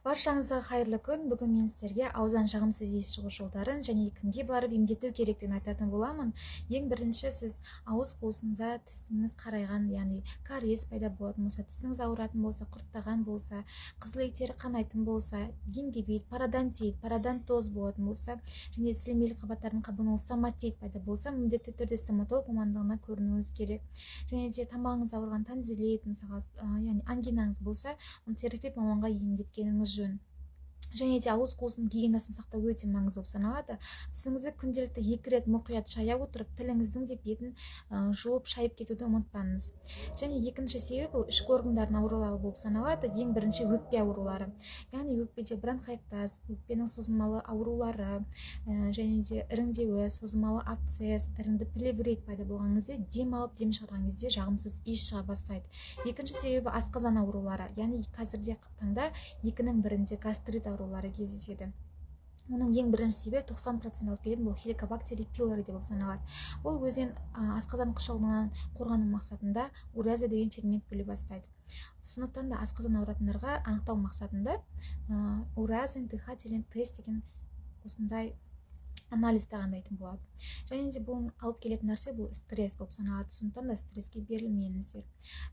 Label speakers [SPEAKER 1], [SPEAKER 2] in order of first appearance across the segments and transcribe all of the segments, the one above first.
[SPEAKER 1] Баршаңызға қайырлы күн! Бүгін мен сіздерге ауыздан жағымсыз иіс шығу жолдарын және кімге барып емдету керектігін айтатын боламын. Ең бірінші, сіз ауыз қуысыңызда тісіңіз қарайған, яғни кариес пайда болатын болса, тісіңіз ауыратын болса, құрттаған болса, қызыл еттері қанайтын болса, гингивит, пародонтит, пародонтоз болатын болса және сілемейлі қабаттардың қабынуы, стоматит пайда болса, міндетті түрде стоматолог мамандығына көрінуіңіз керек. Және де тамағыңыз ауырған, тонзиллит, мысалға, яғни ангинаңыз болса, оны терапевт маманға емдеткеніңіз жөн. Және де ауыз қуысының гигиенасын сақтау өте маңызды болып саналады. Тісіңізді күнделікті екі рет мұқият шая отырып, тіліңіздің де бетін жуып, шайып кетуді ұмытпаңыз. Және екінші себеп, бұл ішкі органдардың аурулары болып саналады. Ең бірінші, өкпе аурулары, яғни өкпеде бронхоэктаз, өкпенің созылмалы аурулары, және де іріңдеуі, созылмалы абсцесс, іріңді плеврит пайда болған кезде, дем алып, дем шығарған кезде жағымсыз иіс шыға бастайды. Екінші себебі, асқазан аурулары, яғни қазіргі таңда екінің бірінде гастрит аурулары кездеседі. Оның ең бірінші себебі, 90% алып келетін, бұл хеликобактер пилори деп саналады. Ол өзінен асқазан қышқылынан қорғану мақсатында уреаза деген фермент бөле бастайды. Сондықтан да асқазан ауыратындарға анықтау мақсатында уреазный дыхательный тест деген осындай анализ тағайындайтын болады. Және де бұл алып келетін нәрсе, бұл стресс болып саналады. Сондықтан да стресске берілмеңіздер.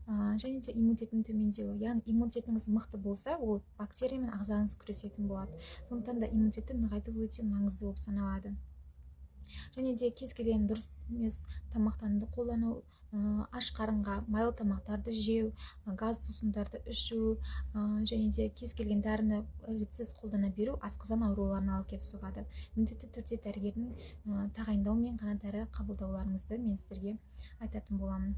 [SPEAKER 1] Және де иммунитеттің төмендеуі, яғни иммунитетіңіз мықты болса, ол бактериямен ағзаңыз күресетін болады. Сондықтан да иммунитетті нығайту өте маңызды болып саналады. Және де кез келген дұрыс емес тамақтануды қолдану, аш қарынға майлы тамақтарды жеу, газ сусындарды ішу және де кез келген дәріні ретсіз қолдана беру асқазан ауруларына алып келіп соғады. Міндетті түрде дәрігердің тағайындауымен ғана дәрі қабылдауларыңызды мен сіздерге айтатын боламын.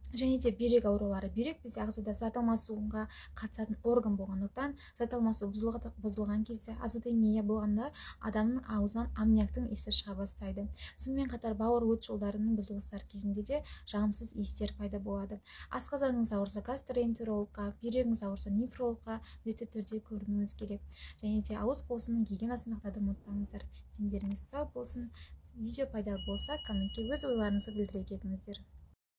[SPEAKER 1] Және де бүйрек аурулары. Бүйрек бізде ағзада зат алмасуға қатысатын орган болғандықтан, зат алмасу бұзылған кезде, азотемия болғанда, адамның аузынан аммиактың иісі шыға бастайды. Сонымен қатар бауыр, өт жолдарының бұзылыстары кезінде де жағымсыз иістер пайда болады. Асқазаныңыз ауырса, гастроэнтерологқа, бүйрегіңіз ауырса, нефрологқа міндетті түрде көрінуіңіз керек. Және де ауыз қуысының гигиенасын сақтауды ұмытпаңыздар. Дендеріңіз сау болсын! Видео пайдалы болса, комментке өз ойларыңызды білдіре кетіңіздер.